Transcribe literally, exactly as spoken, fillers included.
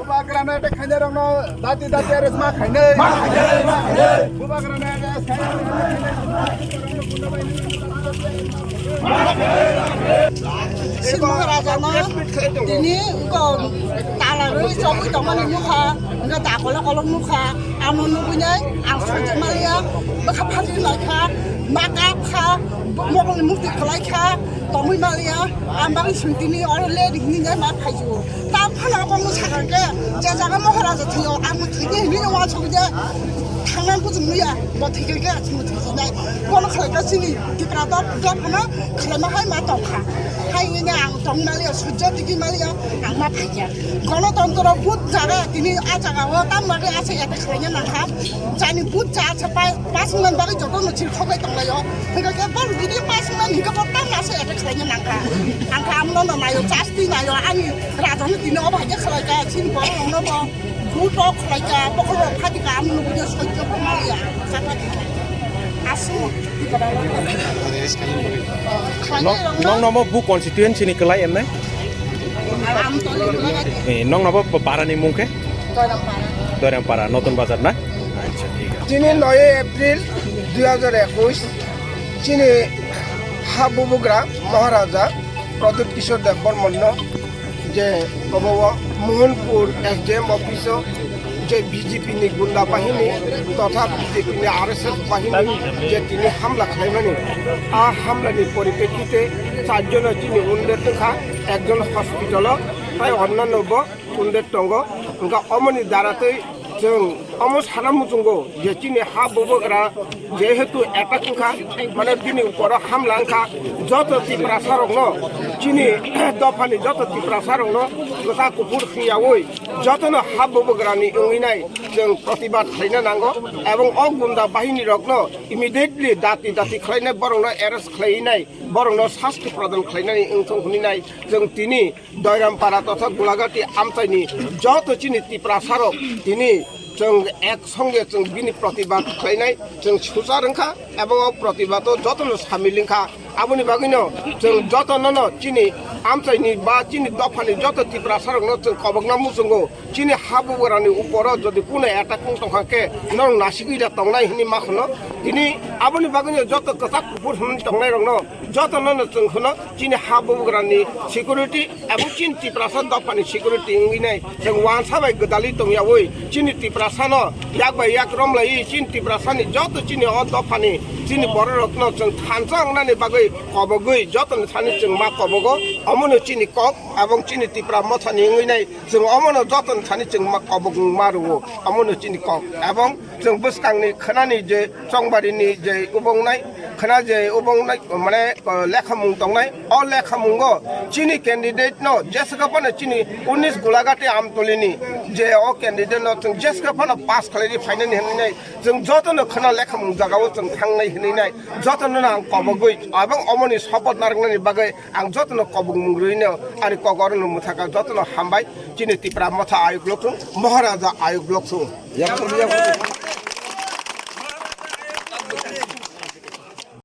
Bubagrano attack khainairokno dati dati arrest ma khainai. Bubagrano attack khainai. Simo rajano tini ko tala rwi chobwi tongmani nukha, hingke dakolo kolok nukha, ano nugwinai ang sojak maliya, bwkha phalwi laikha, ma kapkha, mokol mukti khwlaikha, tongwi maliya, ang bagwi sung tini oro le hinwi ma phaisu. Tam phano kok no sakha khe, je jaga Maharaja thwiyo, ang thwini hinwi no uansuk je, thangna bujung nuya, bo thwikhe khe, chwng thwijinai. Bono khlai kha chini Tipra dop, dop phano khlaima hai ma tongkha. Hai hinwi ang tong maliya, sujjo tiki maliya, ang ma phaikha. Gonotontro but jaga, tini a jaga o, tam bagwi asa attack khlaina nangkha. Jani but ja asa pai, Pas wngmani bagwi joto no chiri khogwi tonglaio. Hingkha khe bang video pas wngmani hingkha bo tang asa attack khlaina nangkha. Ang kha amno no naio, chasti naio, ani rajani tino obo haikhe khlaikha, chini borok rokno bo buto khlaikha, bokhorok phatikha, amno bujo sojjo bo maliya, chakha dikha. Aswk. Khlaina Nong, rokno nong nomo bu constituency ni kwlai ennai? Ang, ang toli khlaikha. Eh, nong nobo pa-, para ni mung khe? Doirampara. Doirampara, Notun Bazar na? Acha, thik ase. Tini noi April dui hajar ekwis, chini ha bubugra Maharaja Pradyut Kishore Debbarman no je obo o Mohanpur S D M office o je B J P ni gunda bahini totha B J P ni R S S bahini je tini hamla khlaimani, a hamla ni poripekkite char jono chini wounded wngkha, ekjon hospital o, tai onnano bo wounded tongo. Hingkha omoni dara tei chwng omo sana muchungo je chini ha bubagra jehetu attack wngkha, mane bini uporo hamla wngkha, joto Tiprasa rokno, chini dophani joto Tiprasa rokno kwchak kuphur hwnyaui jotono ha bubagrani wngwi nai chwng protibad khlaina nango, ebong o gunda bahini rokno immediately dati dati khlainai, borokno arrest khlainai, borokno sasti pradhan khlainani wngthong hwnwi nai chwng tini Doirampara totha Gulagati amchaini joto chini Tiprasarok tini chwng ek songe chwng bini protibad khlainai chwng suchar wngkha, ebong o protibado jotono samil wngkha. Aboni bagwino chwng jotonono chini amchaini ba chini dophani joto Tiprasarokno chwng kobokna muchungo, chini ha bubagrani uporo jodi kunu attack wng tongkha khe norok nasigwi da tongnai hwnwi ma khwno. Tini aboni bagwino joto kwchak kuphur hwnwi tongnairokno jotonono chwng khwno chini ha bubagrani security ebong chini Tiprasa dophani security wngwi nai chwng uansa bai gwdalwi tongyaui chini Tiprasano yak bai yak romlaiwi chini Tiprasani joto chini o dophani chini bororokno chwng thansa wngnani bagwi kobogwi jotoni thani chwng ma kobogo. Omono chini kok ebong chini Tipra mothani wngwi nai chwng omono jotoni thani chwng ma kobogwng ma rwo. Omono chini kok ebong chwng bwskangni khwnani je chongbarini je ubungnai khwna je ubungnai mane lekhamung tongnai, o lekhamungo chini candidate no jeswkha phano chini unis Gulagati Amtolini je o candidate no chwng jeswkha phano pass khlaidi phainani hwnwi nai chwng jotono khwna lekhamung jagao chwng thangnai hwnwi nai jotono ang kobogwi ebong omoni support narwknani bagwi ang jotono kobokmung rwino ani kok orono mwthaka. Jotono hambai chini Tipra motha ayuk lokthung, Maharaja ayuk lokthung.